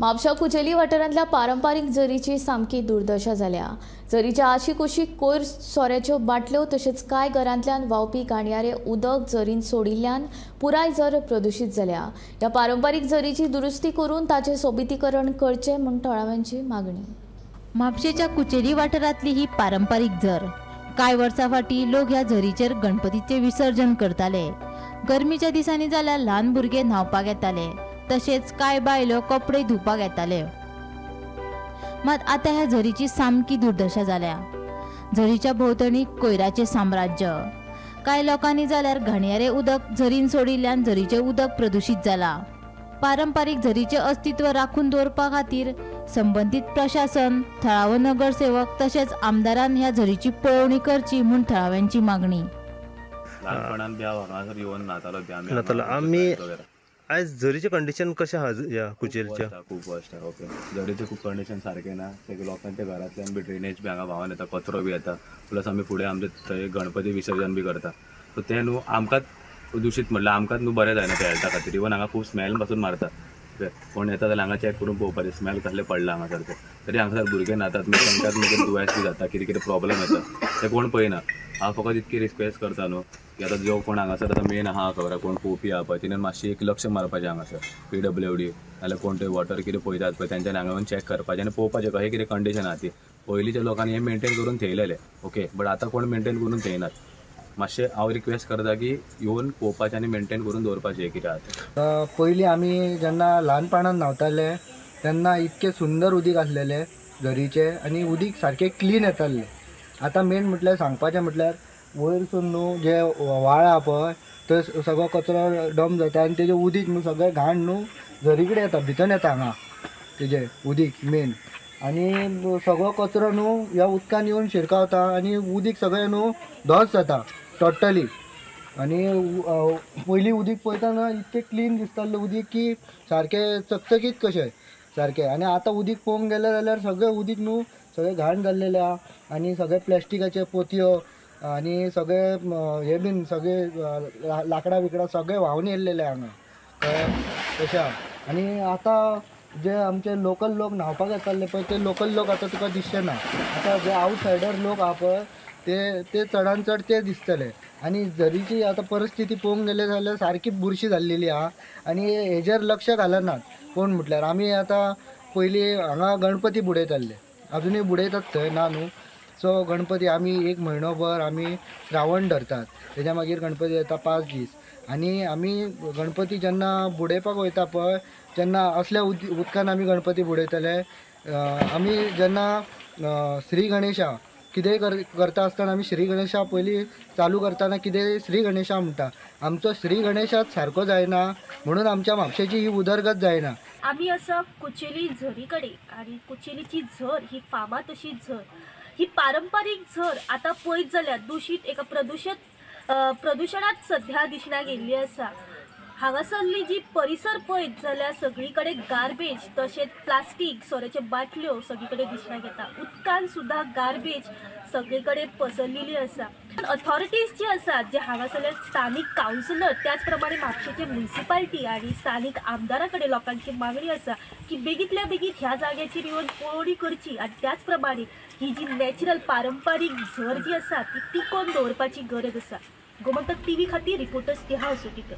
म्हापशा कुचेली वाठारांतल्या पारंपारीक झरीची सामकी दुर्दशा जाल्या। झरीच्या आशीकुशीक कोयर सोऱ्याच्यो बाटल्यो तशेंच कांय घरांतल्यान व्हांवपी घाणयारे उदक झरीन सोडिल्ल्यान पुराय झर प्रदुशीत जाल्या। ह्या पारंपारीक झरीची दुरुस्ती करून ताचें सोबितीकरण करचें म्हूण थळाव्यांची मागणी। म्हापशेच्या कुचेली वाठारांतली ही पारंपारीक झर। कांय वर्सां फाटीं लोक ह्या झरीचेर गणपतीचें विसर्जन करताले। गरमीच्या दिसांनी जाल्यार ल्हान भुरगे न्हांवपाक येताले, तशेंच कांय बायलो कपडे धुवपाक येताले। मात आतां ह्या झरीची सामकी दुर्दशा जाल्या। झरीच्या भोंवतणी कोयराचें साम्राज्य। कांय लोकांनी जाल्यार घाणयारें उदक झरीन सोडिल्ल्यान झरीचें उदक प्रदुशीत जालां। पारंपारीक झरीचें अस्तित्व राखून दवरपा खातीर संबंदीत प्रशासन, थळावो नगरसेवक तशेंच आमदारान ह्या झरीची पळोवणी करची म्हूण थळाव्यांची मागणी। आमी आयज झरीचें कंडिशन कशें आहा ह्या कुचेलीचें? खूब वर्स्ट आहा। ओके, झरीचें खूब कंडिशन सारकें ना। ते लोकांच्या घरांतल्यान बी ड्रेनेज बी हांगा व्हांवन येता, कचरो बी येता। प्लस आमी फुडें आमचे थंय गणपती विसर्जन बी करता, सो तें न्हू आमकांच दुशीत म्हणल्यार आमकांच न्हू बरें जायना तें हेल्था खातीर। इवन हांगा खूब स्मेल पासून मारता। कोण येता जाल्यार हांगा चॅक करून पळोवपाचें स्मेल कसलें पडलां हांगासर तें। तरी हांगासर भुरगे न्हातात, मागीर तांकांच मागीर दुयेंस बी जाता, कितें कितें प्रॉब्लम येता, तें कोण पळयना। हांव फकत इतकी रिक्वेस्ट करता न्हू की आतां जो कोण हांगासर आतां मेन आहा खबर आहा कोण पळोवपी आहा पळय, तिणें मातशी एक लक्ष मारपाचें हांगासर PWD नाल्यार कोण ते वॉटर कितें पळयतात पळय तेंच्यांनी हांगा येवन चॅक करपाचें आनी पळोवपाचें कशें कितें कंडिशन आहा ती। पयलींच्या लोकांनी हें मेनटेन करून थेयलेलें, ओके, बट आतां कोण मेनटेन करून थेयनात। मातशें हांव रिक्वेस्ट करता की येवन पळोवपाचें आनी मेनटेन करून दवरपाचें कितें आहा। पयलीं आमी जेन्ना ल्हानपणान न्हांवताले तेन्ना इतकें सुंदर उदीक आसलेलें झरीचें आनी उदीक सारकें क्लीन येतालें। आतां मेन म्हटल्यार सांगपाचें म्हटल्यार वयरसून न्हू जे व्हाळ आहा पळय थंय सगळो कचरो डंप जाता आनी तेजें उदीक न्हू सगळें घाण न्हू झरी कडेन येता, भितर येता हांगा तेजें उदीक मेन। आनी सगळो कचरो न्हू ह्या उदकान येवन शिरकावता आनी उदीक सगळें न्हू धोस जाता टोटली। आनी पयलीं उदीक पळयतना इतकें क्लीन दिसतालें उदीक की सारकें चकचकीत कशें सारकें। आनी आतां उदीक पळोवंक गेलें जाल्यार सगळें उदीक न्हू सगळें घाण जाल्लेलें आहा आनी सगळे प्लास्टिकाचे पोतयो आनी सगळे हे बीन सगळे लांकडां बिकडां सगळे व्हांवन येयल्लेले हांगा, कळ्ळें तशें आहा। आनी आतां जे आमचे लोकल लोक न्हांवपाक येताले पळय ते लोकल लोक आतां तुका दिसचे ना। आतां जे आवटसायडर लोक आहा पळय ते चडान चड ते दिसतले। आनी झरीची आतां परिस्थिती पळोवंक गेले जाल्यार सारकी बुरशी जाल्लेली आहा आनी हेजेर लक्ष घालनात कोण म्हटल्यार। आमी आतां पयलीं हांगा गणपती बुडयताले, अजुनूय बुडयतात थंय ना न्हू। सो गणपती आमी एक म्हयनोभर आमी श्रावण धरतात, तेज्या मागीर गणपती येता 5 दीस। आनी आमी गणपती जेन्ना बुडयपाक वयता पळय तेन्ना असल्या उदकान आमी गणपती बुडयतले। आमी जेन्ना श्री गणेशा कितेंय करता आसतना आमी श्री गणेशा पयलीं चालू करतना कितेंय श्री गणेशा म्हणटा। आमचो श्री गणेशाच सारको जायना म्हणून आमच्या म्हापशेची ही उदरगत जायना। आमी आसा कुचेली झरी कडेन आनी कुचेलीची झर ही फामाद अशी झर, ही पारंपारीक झर आतां पळयत जाल्यार दुशीत एका प्रदुशणांत सध्या दिसना गेल्ली आसा। हांगासरली जी परिसर पळयत जाल्यार सगळी कडेन गार्बेज तशेंच प्लास्टीक, सोऱ्याच्यो बाटल्यो सगळी कडेन दिसनाक येता। उदकान सुद्दां गार्बेज सगळी कडेन पसरलेली आसा। अथॉरिटीज जी आसात जे हांगासरले स्थानीक कावन्सिलर, त्याच प्रमाणे म्हापशेचे म्युनिसिपालिटी आनी स्थानीक आमदारा कडेन लोकांची मागणी आसा की बेगीतल्या बेगीत ह्या जाग्याचेर येवन पळोवणी करची आनी त्याच प्रमाणे ही जी नॅचरल पारंपारीक झर जी आसा ती टिकोवन दवरपाची गरज आसा। गोमंतक टीव्ही खातीर रिपोर्टर स्नेहा असोटीकर।